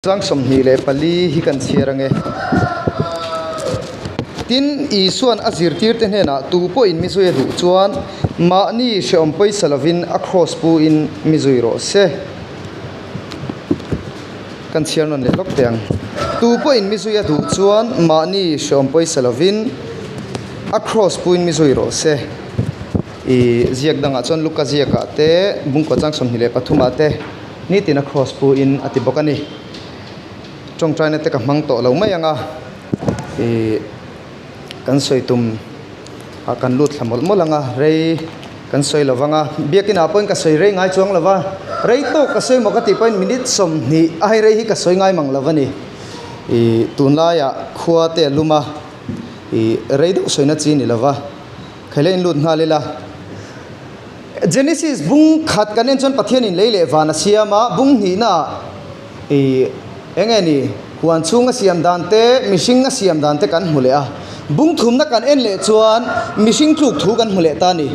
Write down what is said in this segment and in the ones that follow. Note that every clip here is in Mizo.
Chang 24 hi kan chhiar ange. Tin, Isua'n a zirtirte hnenah tu pawhin mi zui a duh chuan mahni hrehawm pawisa lovin a kraws puin mi zui rawh se. Kan chhiar nawn leh lawk teh ang. Tu pawhin mi zui a duh chuan mahni hrehawm pawisa lovin a kraws puin mi zui rawh se. I ziak dangah chuan Luka ziakah te, Bungkaw chang 23 ah te, Nitin a cross pu in a ti bawk a ni. Tawngtaina te ka hmang tawh lo mai ang a, ih kan sawi tum ah kan lut thla mawlh mawlh ang a, rei kan sawi lo vang a, biakin ah pawhin ka sawi rei ngai chuang lo va, rei tawk ka sawi maw ka tih pawhin minute 20 a hei rei hi ka sawi ngai mang lo a ni. Ih tunlaiah khua te a lum a, ih rei deuh sawina chi a ni lo va, khaile in lut nghal ila. Genesis bung khat kan en chuan Pathianin lei leh van a siam a, bung hnihna ah ih eng nge ni huan chhung a siam dan te, mihring a siam dan te kan hmu leh a. Bung thumna kan en leh chuan mihring tluk thu kan hmu leh ta a ni.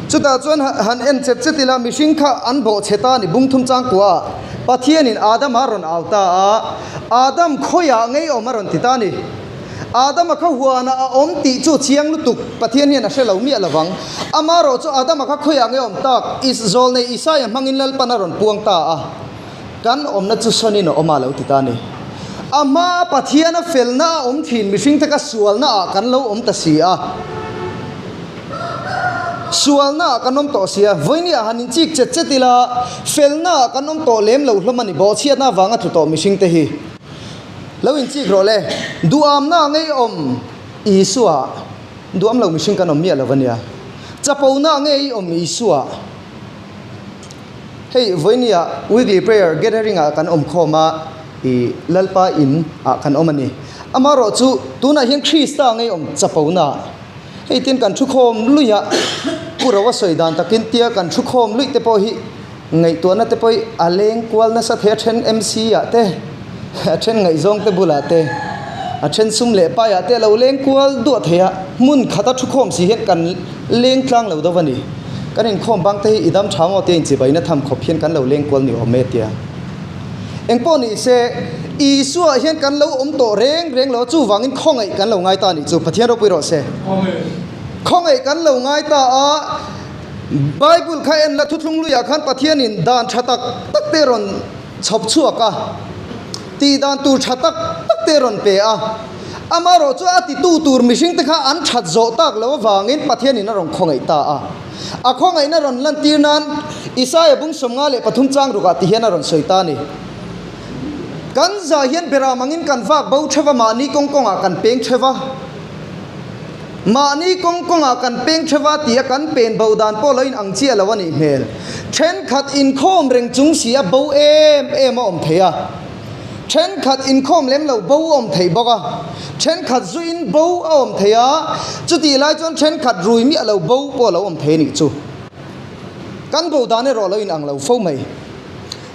Chutah chuan han en chet chet ila mihring kha an bawh chhe ta a ni bung thum changkua ah Pathianin Adama a rawn au ta a, Adam khawiah ngei awm a rawn ti ta a ni. Adama kha huanah a awm tih chu chiang lutuk Pathian hian a hre lo miah lovang. Amarawh chu Adama kha khawiah nge awm tak? Is zawlnei Isaia hmangin Lalpan a rawn puang ta a, Kan awmna chu sawnin a awm a lo ti ta a ni. A hmaa Pathiana felna a awm thin mihringte kha sualna ah kan lo awm ta si a. Sualna ah kan awm tawh si a. Vawinia han inchik chet chet ila, felna ah kan awm tawh lem lo hlawm a ni. Bawhchhiatna avanga tlu tawh mihringte hi. Lo inchik rawh le, duhamna ngei awm Isua, duham lo mihring kan awm miah lo ania. Chapona ngei awm Isua. Hei vawinia weekly prayer gathering ah kan awm khawm a, i Lalpa in ah kan awm a ni. Amaherawh chu tunah hian Krista ngei awm chapona. Hei tin kan thu khawm luih a, Pu Roa sawi dan takin tia kan thu khawm luih te pawh hi Ngaihtuahna te pawh a leng kual nasa thei a then MC ah te, a then ngaihzawng te bulah te, a then sum leh pai ah te a lo leng kual duah thei a, hmun khata thukhawm si hian kan leng tlang lo deuh a ni. Kan inkhawm bang te hi i dam tha maw tia inchibaina tham khawp hian kan lo leng kual ni awm e tia. Engpawh ni se, Isua hian kan lo awm tawh reng reng lo a, chuvangin khawngaih kan lo ngai ta a nih chu, Pathian ropui rawh se. Khawngaih kan lo ngai ta a. Bible kha en la thuthlung luiah khan Pathianin dan tha tak tak te rawn chhawp chhuak a, tih dan tur tha tak tak te rawn pe a. Amaherawh chu a titu tur mihring te kha an that zawh tak loh avangin Pathianin a rawn khawngaih ta a. A khawngaihna rawn lantir nan Isaia bung 53 chang rukah ti hian a rawn sawi ta a ni. Kan zah hian beram angin kan vak bo theuh a, mahni kawng kawngah kan peng theuh a. Mahni kawng kawngah kan peng theva tia kan pen bo dan pawh lo in ang chiah lo a nih hmel. Thenkhat inkhawm reng chung si a bo em em a awm thei a. Thenkhat inkhawm lem lo bo a awm thei bawk a. Thenkhat zuin bo a awm thei a. Chutih lai chuan thenkhat rui miah lo bo pawh a lo awm thei a nih chu. Kan bo dan erawh lo in ang lo fo mai.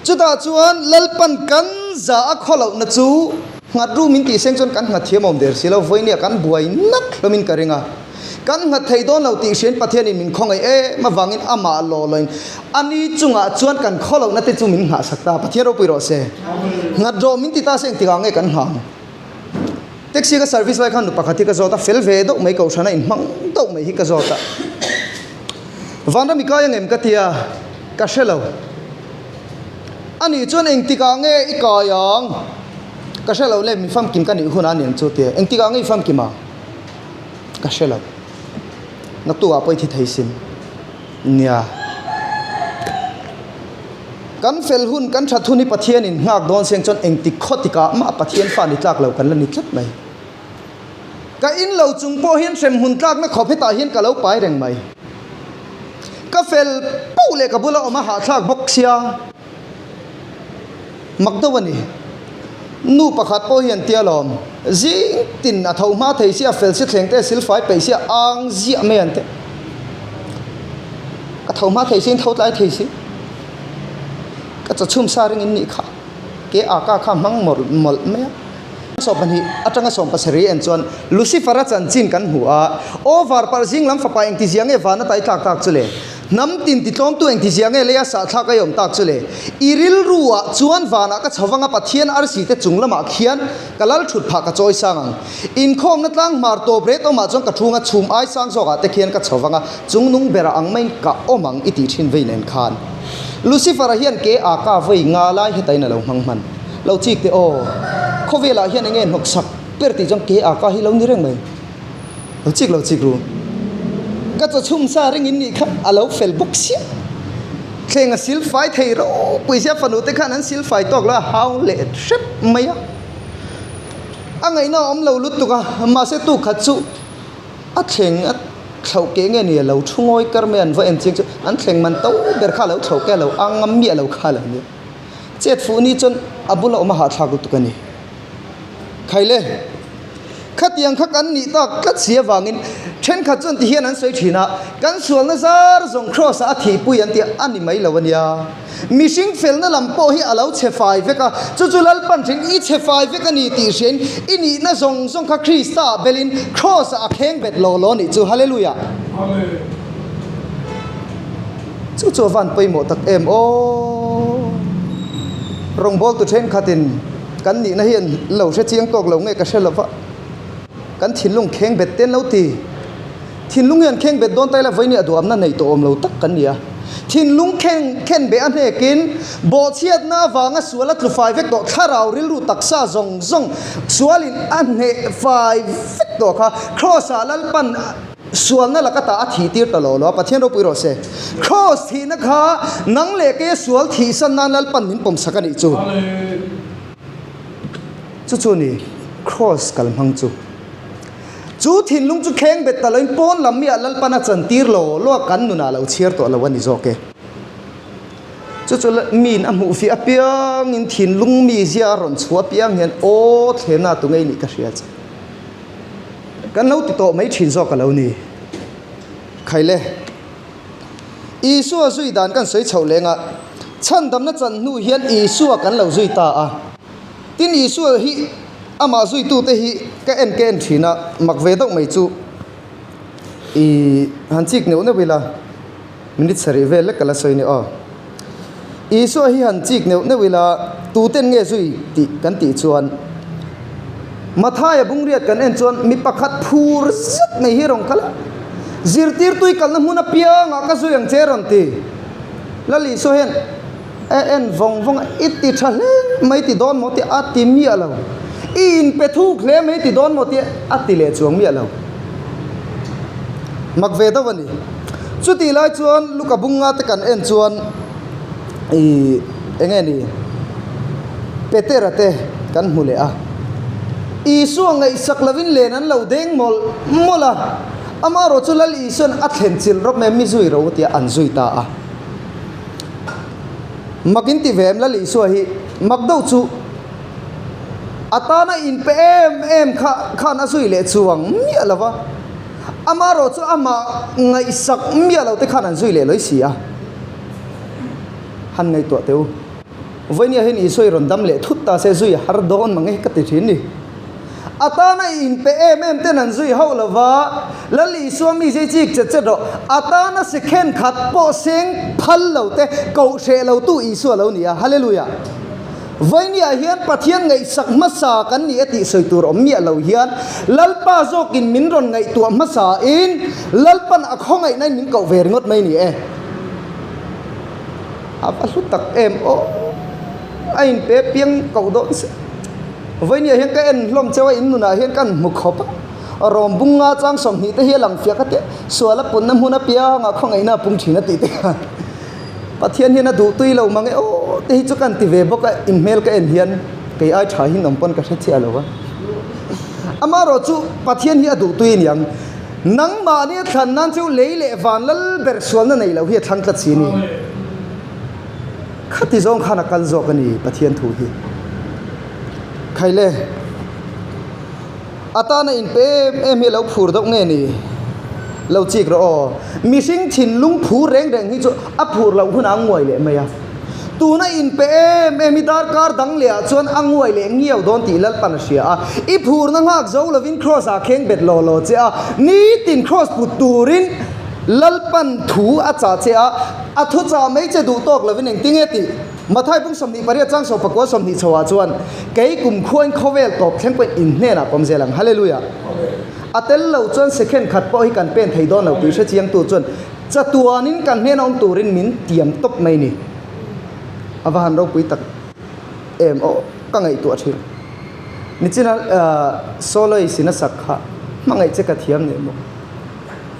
Chutah chuan Lalpan kan za a khaw lohna chu nghat ru min tih seng chuan kan nghat thiam awm der si lo, vawinia kan buai nak hlawmin ka ring a. Kan nghat thei dawn lo tih hriain Pathianin min khawngaih em avangin amah law loin a ni chungah chuan kan khaw lohna te chu min nghahsak ta. Pathian ropui rawh se. Nghat rawh min ti ta seng tikah nge kan nghah ang? Taxi ka service lai khan nu pakhat hi ka zawt a, fel ve deuh mai kohhran a inhmang deuh mai hi ka zawt a. Vanram i kai angem ka ti a, ka hre lo. Ani chuan engtikah nge i kai ang? Ka hre lo le, mi famkim ka nih hunah aniang chu tia. Engtikah nge i famkim ang? Ka hre lo. Naktukah pawh i thi thei sin. Nia. Kan fel hun, kan that hun hi Pathianin nghak dawn seng chuan engtik khaw tikah mah Pathian fa ni tlak lo kan la ni tlat mai. Ka in lo chung pawh hian hrem hun tlakna khawp hetah hian ka lo pai reng mai. Ka fel poh leh ka bula awm a hahthlak bawk sia. Mak deuh a ni. Nu pakhat pawh hian tia lawm, zing tin a tho hma thei sia, fel si thleng te silfai peih sia ang ziah mai an ti. Ka tho hma thei si in tho tlai thei si. Ka chawchhum sa ring in nih kha. Ke a ka kha hmang mawlh mawlh mai a. 12 atanga 17 en chuan Lucifer-a chanchin kan hmu a, Aw var parh zing lam fapa engti zia nge van a tai tlak tak chu le? Hnam tin titlawmtu eng tizia nge leia sahthlak a i awm tak chu le? I rilru ah chuan vanah ka chho vanga Pathian arsi te chung lamah khian ka lal thut phah ka chawi sang ang. Inkhawmna tlang hmar tawp ret awmah chuan ka thunga chhum ai sang zawkah te khian ka chho vanga chung nung berah ang maiin ka awm ang i tih thin vei nen khan Lucifer-a hian ke a ka vei nga lai hetain a lo hmang hman lo chik teh aw. Khawvelah hian enge hnawksak ber tih chuan ke a ka hi lo ni reng mai. Lo chik lo chik ru. Ka chaw chhum sa ring in nih kha a lo fel bawk siah. Thleng a sil fai thei ropui sia fanu te khan an sil fai tawk lo a hau leh hrep mai a. A ngaihna a awm lo lutuk a, mahse tu khat chu a thleng a thlauh keh nge ni a lo thu ngawi kar mai a an va en chiang chu an thleng man to ber kha a lo thlauh keh a lo ang ngam miah lo kha a lo nia. Chet fuh ni chuan a bula awm a hahthlak lutuk a ni. Khaile, khatiang kha kan nih tak tlat si avangin thenkhat chuan ti hian an sawi thin a, kan sualna zar zawng Kraws ah a thihpui an tih a ni mai lo a nia. Mihring felna lam pawh hi a lo chhe fai vek a, chu chu Lalpan hring i chhe fai vek a ni tih hriain i nihna zawng zawng kha Krista ah belin Kraws ah a kheng bet lo lo a nih chu. Hallelujah! Chu chu a van pawimawh tak em aw! Rawngbawltu thenkhatin kan nihna hi an lo hre chiang tawk lo nge ka hre lova, kan thinlung kheng bet te an lo ti. Thinlung hi an kheng bet dawn ta ila vawiin a duamna neih tawh awm lo tak kan ni a. Thinlung kheng khen beh a hnekin bawhchhiatna avanga sual a tlu fai vek tawh thlarau rilru taksa zawng zawng sualin a hneh fai vek tawh kha Kraws-ah Lalpan Sualna laka tah a thih tir ta lo lo a, Pathian ropui rawh se. Kraws thihna kha nang leh keia sual thih san nan Lalpan min pawmsak a nih chu. Chu chu ni Kraws kal hmang chu. Chu thinlung chu kheng bet ta loin pawn lam miah Lalpan a chan tir lo lo a kan nunah lo chhiar tawh lo a ni zawk e. Chu chu miin a hmuh fih apiangin thinlung mi zia a rawn chhuah apiang hian aw thlemna tu ngei nih ka hria che. Kan lo ti tawh mai thin zawk a lo ni. Khaile, Isua zui dan kan sawi chhoh leng a, chhandamna chan hnu hian Isua kan lo zui ta a. Tin Isua hi amah zuitute hi ka en ka en thin a, mak ve deuh mai chu i han chik neuh neuh ila, minute sarih vel lek ka la sawi ni aw. Isua hi han chik neuh neuh ila, tuten nge zui tih kan tih chuan Mathaia bungriat kan en chuan mi pakhat phur zet mai hi rawn kal a, Zirtirtui kalna hmun apiangah ka zui ang che rawn ti. Lal Isua hian a en vawng vawng a, I ti tha hle mai ti dawn maw tih a ti miah lo. I inpe thuk hle mai ti dawn maw tih a ti leh chuang miah lo. Mak ve deuh a ni. Chutih lai chuan Luka bunga te kan en chuan ih eng nge ni Petera te kan hmu leh a. Isua ngaihsak lovin len an lo deng mawlh mawlh a, amaherawh chu Lal Isua'n a thlen chilh rawp mai a, mi zui ro tia an zui ta a. Mak in ti ve em Lal Isua hi mak deuh chu a tana inpe em em kha khan a zui leh chuang miah lo va. Amaherawh chu amah ngaihsak miah lo te khan an zui leh lawih si a. Han ngaihtuah teh u. Vawinia hian Isua i rawn dam leh thut ta se zui a har dawn mang e ka ti thin ni. A tana i inpe em em ten an zui hauh lo va, Lal Isua mi zei chik chet chet rawh. A tana sekhen khat pawh seng phal lo te koh hreh lo tu Isua lo ni a. Hallelujah! Vawinia hian Pathian ngaihsak hmasa kan ni e tih sawi tur awm miah lo hian Lalpa zawkin min rawn ngaihtuah hmasa in Lalpan a khawngaihna in min koh ve ringawt mai ni e. A va hlu tak em aw! A inpe piang koh dawn se. Vawinia hian ka en hlawm cheu a in nunah hian ka hmu khawp a. Rawm bung nga chang 20 te hi a lang fiah ka tia sual a punna hmun apiangah khawngaihna a pung thin a tih te khan. Pathian hian a duh tui lo mang e aw te hi chu kan ti ve bawk a, in hmel ka en hian kei ai tha hi nawm pawn ka hre chiah lo a. Amaherawh chu Pathian hi a duh tui aniang, nangmahni a thlan nan chu lei leh van lal ber sualna nei loh hi a thlang tlat si a ni. Khati zawng khan a kal zawk a ni Pathian thu hi. Khaile. A tana inpe em em hi a lo phur deuh nge ni? Lo chik rawh aw. Mihring thinlung phur reng reng hi chu a phur loh hunah a nguai leh mai a. Tuna inpe em em hi darkar dang leh ah chuan a nguai leh ngiau dawn tih Lalpan a hria a. I phurna nghak zo lovin Kraws ah kheng bet law law che a, nitin Kraws put turin. Lalpan thu a chah che a, a thu chah mai che duh tawk lovin engtinge tih? Mathai pum 28 chang 19 20 chhoah chuan, Kei kum khuain khawvel tawp thleng pawhin in hnenah pawm zel ang. Hallelujah! A tel lo chuan second khat pawh hi kan pen thei dawn lo tih hre chiangtu chuan chatuanin kan hnena awm turin min tiam tawp mai ni. A va han ropui tak em aw, ka ngaihtuah thin. Nichina soloist in a sak kha hmangaih che ka thiam nih maw?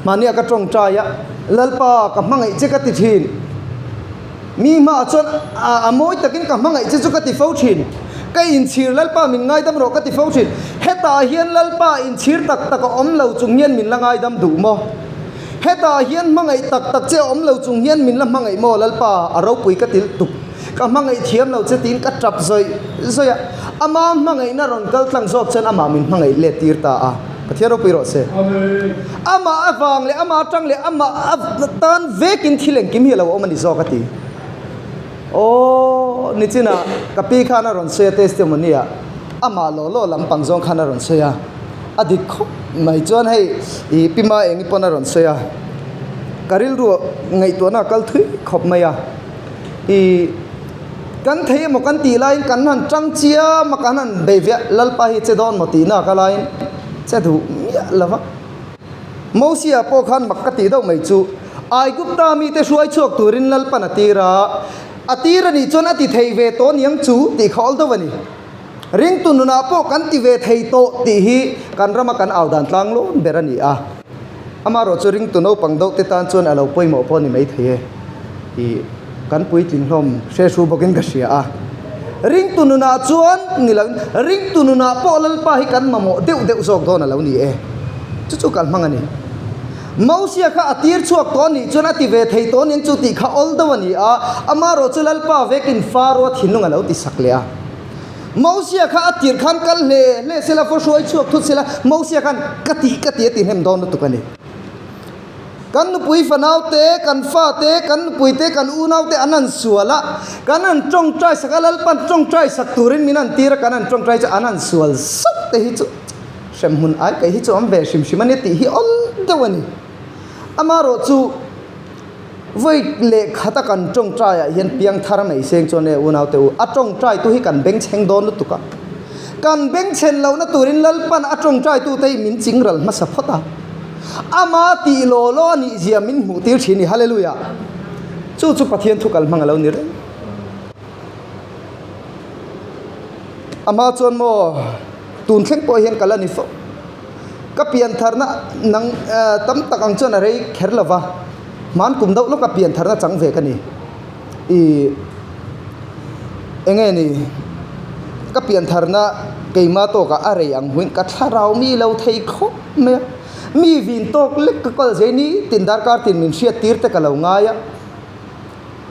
Mahnia ka tawngtai a, Lalpa ka hmangaih che ka ti thin. Mi hmaah chuan a mawi takin ka hmangaih che chu ka ti fo thin. Ka inchhir Lalpa min ngaidam rawh ka ti fo thin. Hetah hian Lalpa inchhir tak tak a awm lo chung hian min la ngaidam duh maw? Hetah hian hmangaih tak tak che a awm lo chung hian min la hmangaih maw Lalpa? A ropui ka ti tuk. Ka hmangaih thiam lo che tiin ka tap zawih zawih a. Ama hmangaihna rawn kal tlang zawk chuan amah min hmangaih let tir ta a. Pathian ropui rawh se. Amah avang leh amah atang leh amah tan vekin thil engkim hi a lo awm a ni zawk a ti. Aw, nichinah ka pi khan a rawn sawi a testimony ah amah law law lampang zawng khan a rawn sawi a, a dik khawp mai chuan hei ih pi ma eng i pawn a rawn sawi a, ka rilru ngaihtuahna a kal thui khawp mai a, ih kan thei emaw kan tih laiin kan han tang chiam a kan han bei ve a, Lalpa hi che dawn maw tihna ka laiin che duh miah lo va. Mosia pawh khan mak ka tih deuh mai chu Aigupta mite hruai chhuak turin Lalpan a tir a, a tir a nih chuan a ti thei ve tawh niang chu tih kha awl deuh a ni. Ringtu nunah pawh kan ti ve thei tawh tih hi kan rama kan au dan tlang lawn ber a ni a. Amaherawh chu ringtu naupang deuh te tan chuan a lo pawimawh pawh a ni maithei e tih kan puitling hlawm hrehru bawkin ka hria a. Ringtu nunah chuan ni loin ringtu nunah pawh Lalpa hi kan mamawh deuh deuh zawk dawn a lo ni e. Chu chu kal hmang a ni. Mosia kha a tir chhuak tawh a nih chuan a ti ve thei tawh aniang chu tih kha awl deuh a ni a, amaherawh chu Lalpa vekin Faro-a thinlung a lo ti sak leh a. Mosia kha a tir khan kal hle hle sela, faw hruai chhuak thut sela, Mosia khan ka tih ka ti a ti hnem dawn lutuk a ni. Kan nupui fanau te, kan fa te, kan nupui te, kan unau te an han sual a, kan han tawngtai sak a, Lalpan tawngtai sak turin min han tir a, kan han tawngtai chu an han sual zauh te hi chu hremhmun ai kaih hi chu awm ve hrim hrim a nia tih hi awl deuh a ni. Amaherawh chu Vawi leh khata kan tawngtaiah hian piangthar mai seng chuan e unaute u, a tawngtaitu hi kan bengchheng dawn lutuk a. Kan bengchhen lohna turin Lalpan a tawngtaitute hi min chingral hmasa phawt a. Ama tih law law a nih zia min hmuh tir thin i, Hallelujah! Chu chu Pathian thu kal hmang a lo ni reng. Ama chuan maw tun thleng pawh hian ka la ni fo. Ka piantharna nang tam tak ang chuan a rei kher lo va, hman kum deuh lawka piantharna chang ve ka ni. Ih enge ni ka piantharna keima tawkah a rei ang huin ka thlarau mi lo thei khawp mai a, mi vin tawk lek ka kal zai ni tin darkar tin min hriat tir te ka lo ngai a,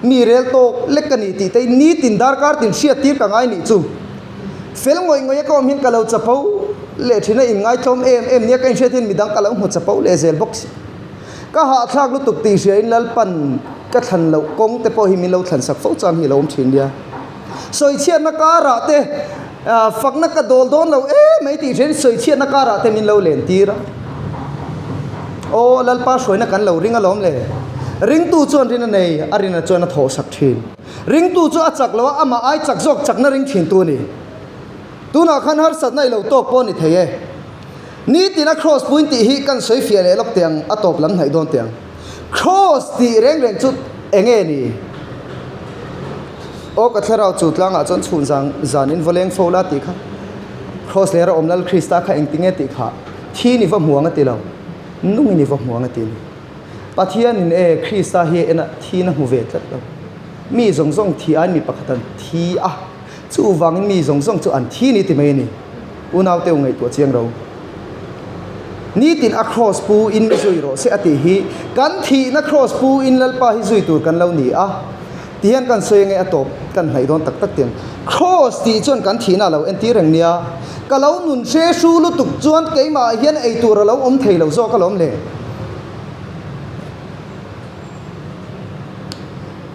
mi rel tawk lek ka ni tih te ni tin darkar tin hriat tir ka ngai nih chu. Fel ngawih ngawih a ka awm hian ka lo chapo leh thin a, inngaithlawm em em nia ka inhriat hian midang ka lo hmu chapo leh zel bawk si. Ka hahthlak lutuk tih hriain Lalpan ka thlan loh kawng te pawh hi min lo thlan sak fo chang hi a lo awm thin nia. Sawichhiatna karah te fakna ka dawl dawn lo em mai tih hriain sawichhiatna karah te min lo len tir a. Aw Lalpa hruaina kan lo ring alawm le. Ringtu chuan rin a nei, a rina chuan a thawhsak thin. Ringtu chu a chak lo a, amah ai chak zawk chakna ring thintu a ni. Tunah khan harsatna i lo tawk pawh a ni thei e. Nitina Kraws puin tih hi kan sawi fiah leh lawk teh ang, a tawp lam hnaih dawn teh ang. Kraws tih reng reng chu eng nge ni? Aw ka thlarau chu tlangah chuan chhun zan zanin vaw leng fo la tih kha. Kraws lera awm Lal Krista kha engtinge tih kha thi ni va hmuang a ti lo, nungi ni va hmuang a ti ni. Pathianin e Krista hi a en a, thiin a hmu ve tlat lo. Mi zawng zawng thi aiin mi pakhat an thi a, chuvangin mi zawng zawng chu an thi ni ti mai a ni. Unaute u ngaihtuah chiang ro. Nitin a kraws pu in zui rawh se a tih hi kan thihna kraws pu in Lalpa hi zui tur kan lo ni a ti hian kan sawi ange a tawp kan hnaih dawn tak tak tiang. Kraws tih chuan kan thihna a lo entir reng nia. Ka lo nun hre hru lutuk chuan keimah hian ei tur a lo awm thei lo zawk alawm le.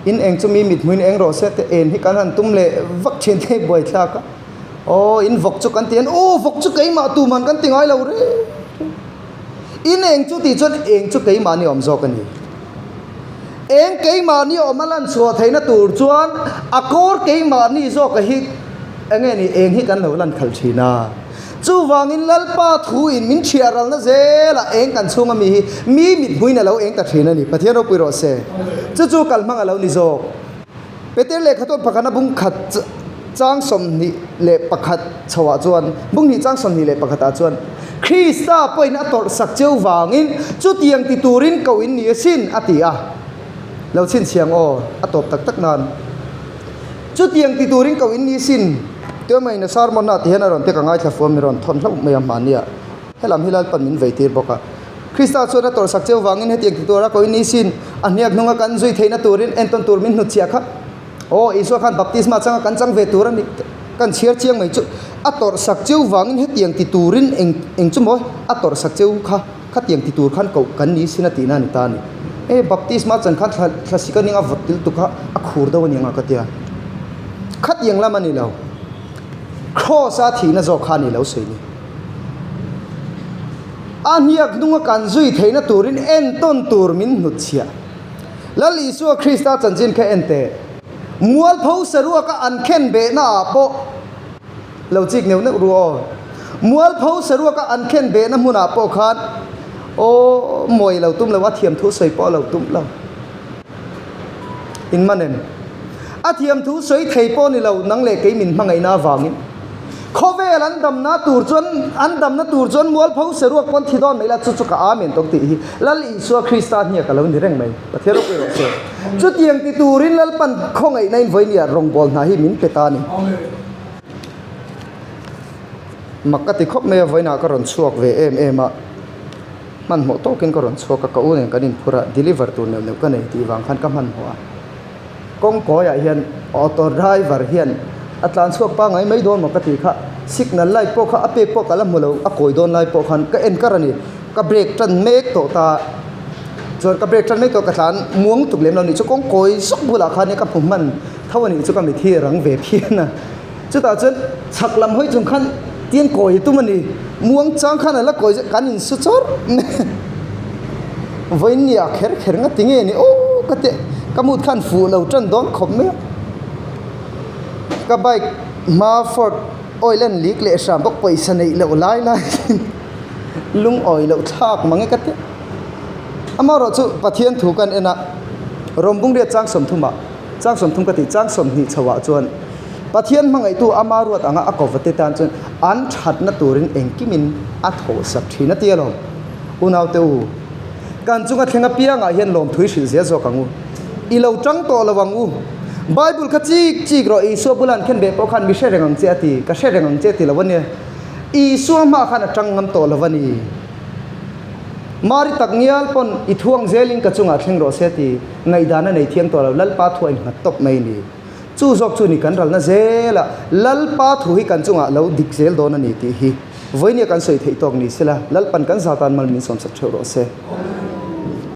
In eng chu mi mit hmuin eng rawh se te en hi kan han tum leh vak thin te buaithlak a. Aw in vawk chu kan ti an aw vawk chu keimah tuman kan ti ngai lo reng. In eng chu tih chuan eng chu keimahni awm zawk a ni. Eng keimahni awm a lan chhuah theihna tur chuan a kawr keimahni zawka hi enge ni eng hi kan lo lan khalh thin a. Chuvangin Lalpa thu in min thiah ralna zelah eng kan chhunga mi hi mi mit hmuin a lo eng ta thin a ni. Pathian ropui rawh se. Chu chu kalhmang a lo ni zawk. Peter lehkhatawt pakhana bung khat chang 21 chhoah chuan, bung hnih chang 21 ah chuan, Krista pawhin a tawrh sak cheu vangin chutiang ti turin ko in ni asin, a ti a. Lo chhinchhiang aw, a tawp tak tak nan. Chutiang ti turin ko in ni asin, Tuemain a sermon ah ti hian a rawn te ka ngaithla fuam i rawn thawn hlauh mai a hmahnia. Helam hi Lalpan min vei tir bawk a. Krista chuan a tawrhsak cheu vangin hetiang ti tura ko in ni sin, a hniak hnunga kan zui theihna turin entawn tur min hnutchhiah kha. Aw, Isua khan baptisma changa kan chang ve tur a ni, kan chhiar chiang mai chu. A tawrhsak cheu vangin hetiang ti turin eng eng chu maw a tawrhsak cheu kha, khatiang ti tur khan koh kan ni sin a tihna a ni ta a ni. E, baptisma chan khan thla thlasik a ning a vawt til tuk a, a khur deuh a ni ang a ka tia. Khatiang lam a ni lo. Kraws-a thihna zawk kha a ni lo sawi ni. A hniak hnunga kan zui theihna turin entawn tur min hnutchhiah. Lal Isua Krista chanchin kha en teh. Mualpho saruaka an khen behna ah pawh lo chik neuh neuh ru aw. Mualpho saruaka an khen behna hmunah pawh khan aw mawi lo tum lo, a thiam thu sawi pawh a lo tum lo. In man em? A thiam thu sawi thei pawh ni lo, nang leh kei min hmangaihna avangin. Khawvel an damna tur chuan, an damna tur chuan mualpho saruak pawn thi dawn mai la, chu chu ka Amen tawk tih hi Lal Isua Krista hniak a lo ni reng mai. Pathian ropui rawh se. Chutiang ti turin Lalpan khawngaihna in vawinia rawngbâwl hna hi min pe ta a ni. Mak ka ti khawp mai a, vawiinah ka rawn chhuak ve em em a, hmanhmawh tawkin ka rawn chhuak a, ka u nen kan inphur a, deliver tur neuh neuh ka nei tih vang khan ka hmanhmawh a. Kawngkawiah hian auto driver hian a tlan chhuak pangngai mai dawn maw ka tih kha, signal light pawh kha a pek pawh ka la hmu lo, a kawi dawn lai pawh khan ka en kar a ni, ka brake tan mek tawh ta, chuan ka brake tan mek tawh ka tlan muang tuk lem lo nih chu kawngkawi zawk bulah khan ka hmu hman tho a nih chu ka mithi rang ve phian a, chutah chuan chhak lam hawi chung khan tiang kawi tum a ni, muang chang khan a la kawi zawk kan insu chawrh mai a. Vawinia kher kher nga ti nge ni aw ka teh ka mood khan fuh lo tan dawn khawp mai a ka bike hma fork oil an leak leh hram bawk pawisa neih loh lai lai in lungawi loh thlak mang e ka teh amaherawh chu Pathian thu kan en a Rawmbungriat chang 30 ah chang 30 ka tih chang 20 chho ah chuan Pathian hmangaihtu ama ruat anga a kawva te tan chuan an thatna turin engkimin a thawhsak thin a ti alawm. Unaute u, kan chunga thleng apiangah hian lawmthui hrilh zel zawk ang u. I lo tang tawh lo ang u. Bible kha chik chik rawh, Isua bula an khen beh pawh khan mi hre reng ang che a ti, ka hre reng ang che ti lo a nia. Isua hmaah khan a tang ngam tawh lo a ni. Mari tak ngial pawn i thuang zelin ka chungah thleng rawh se ti ngaihdan a nei thiang tawh lo, Lalpa thu a innghat tawp mai a ni. Chu zawk chu ni kan ralna zela Lalpa thu hi kan chungah lo dik zel dawn a ni tih hi vawinia kan sawi theih tawk ni sela Lalpan kan zatan mal min sawmsak theuh rawh se.